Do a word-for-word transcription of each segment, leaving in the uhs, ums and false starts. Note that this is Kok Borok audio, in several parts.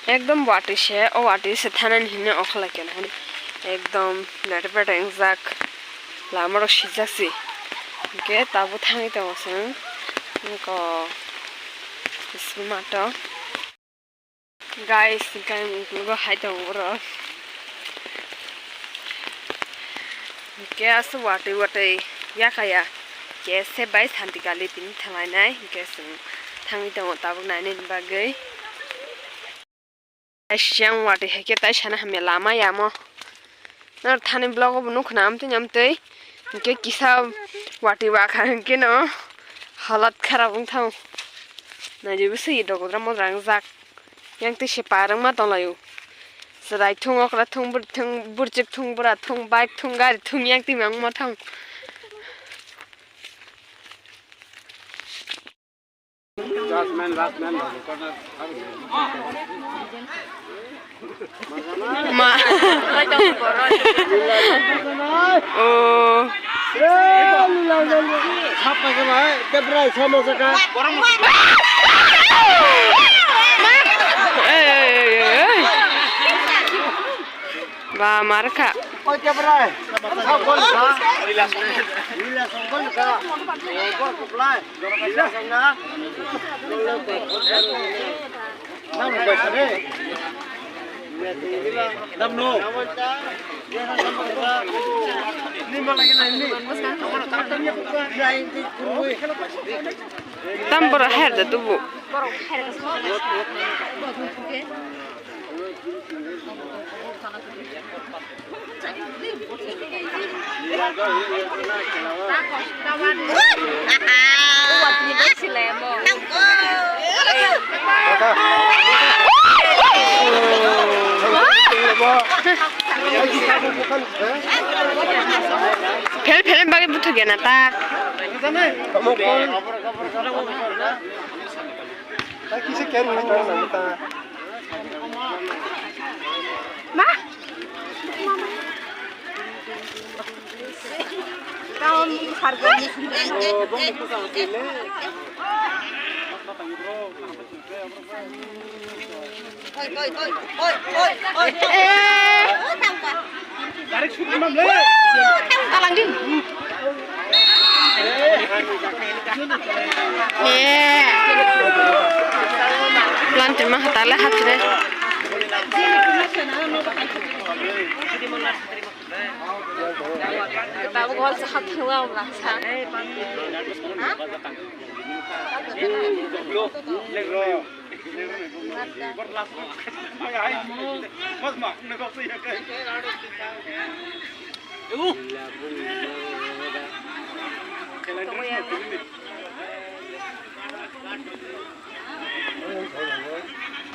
Ekdom watwi se, o watwi se thanani hinwi okholai khe nahani. Ekdom lete pete wngjak. Lama rok sijak si. Hwnkhe tabuk thangwi tongo chwng. Nokho smato. Guys, hwnkhe ang ukologo hai tongo borok. Hwnkhe aswk watwi watwi yakaya. Khe se bai Santi Kali tini thanglainai. Hwnkhe chwng thangwi tongo tabuk nainani bagwi. Siyang watwi hai khe tai sana hamya lama yamo. Nor thani vlog o bo nukho na amtwi amtwi. Hwnkhe kisa watwi wakha hwnkhe no halat kharap wng thango. Naidi bwswi dogodra modra wngjak. Yang twi se par wngma tonglaio. Chwrai thung, okra thung, bwrwi thung, bwrwichwk thung, bwra thung, bike thung, gari thung, yang twi ma wngma thango. Last man, last man. Ma. Oh. Sap pakai bai, kebra sama saka. Ei, ei, ei, ei. Ba, mar kha. Oi, kebra. Sap gol kha. Lila songkol kha. Gol kuplai. Lila songna. Nang bai sare. Nam no. Ni ma lagi na ni. Tam boro her da tubu. Phel phel bagwi buthuk ya na ta. Ma. Kamu harga. Oi, oi, oi, oi, oi, oi. Eh. Talang din. Eh. Planti ma hatale hatire. Tabuk wal sahat thangla wala sa. Ha?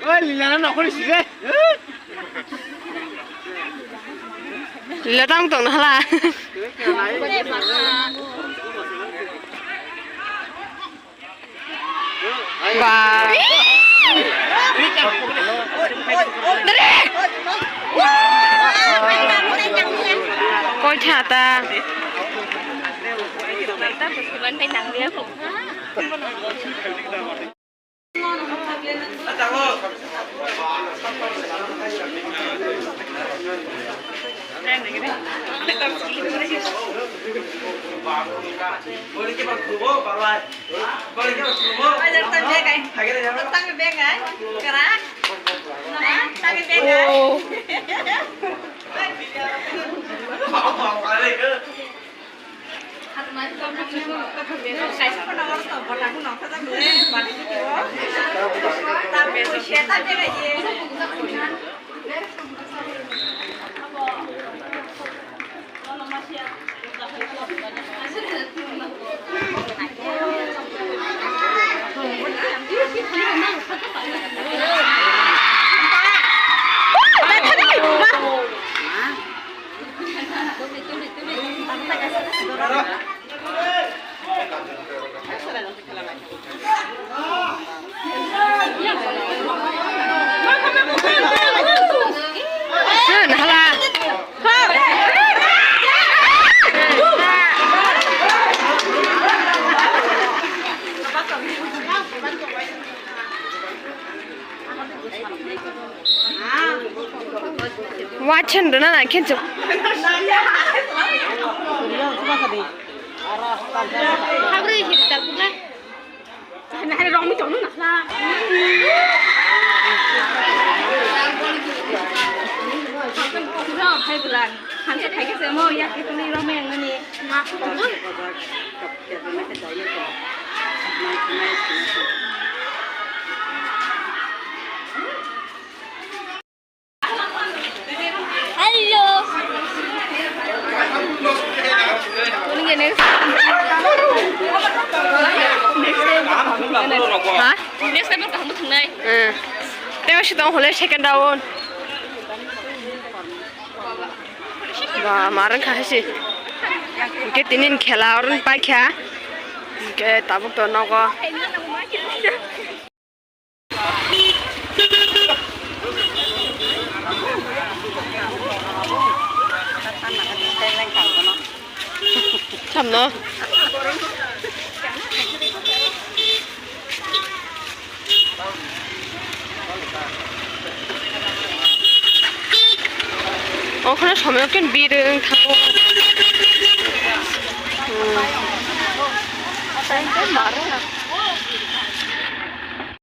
Oi, Lila na nokol si de. Lila tang tong na hala. Ba. Koi tha ta. Watch and runa na khencho. Habri hita pula. Nahari rong mi tong na khla. Rong phai bula. Hanse khai ke se mo ya ke tuli rong me nani. Ma. Hello. Ha? Next time kaham thungnai. Eh. Tei si tong hole second round. Ba, marang kha si. Ke tinin khela oron pai kha. Ke tabuk to nogo. Samno. Okhno somyo ken birung thango. Hmm.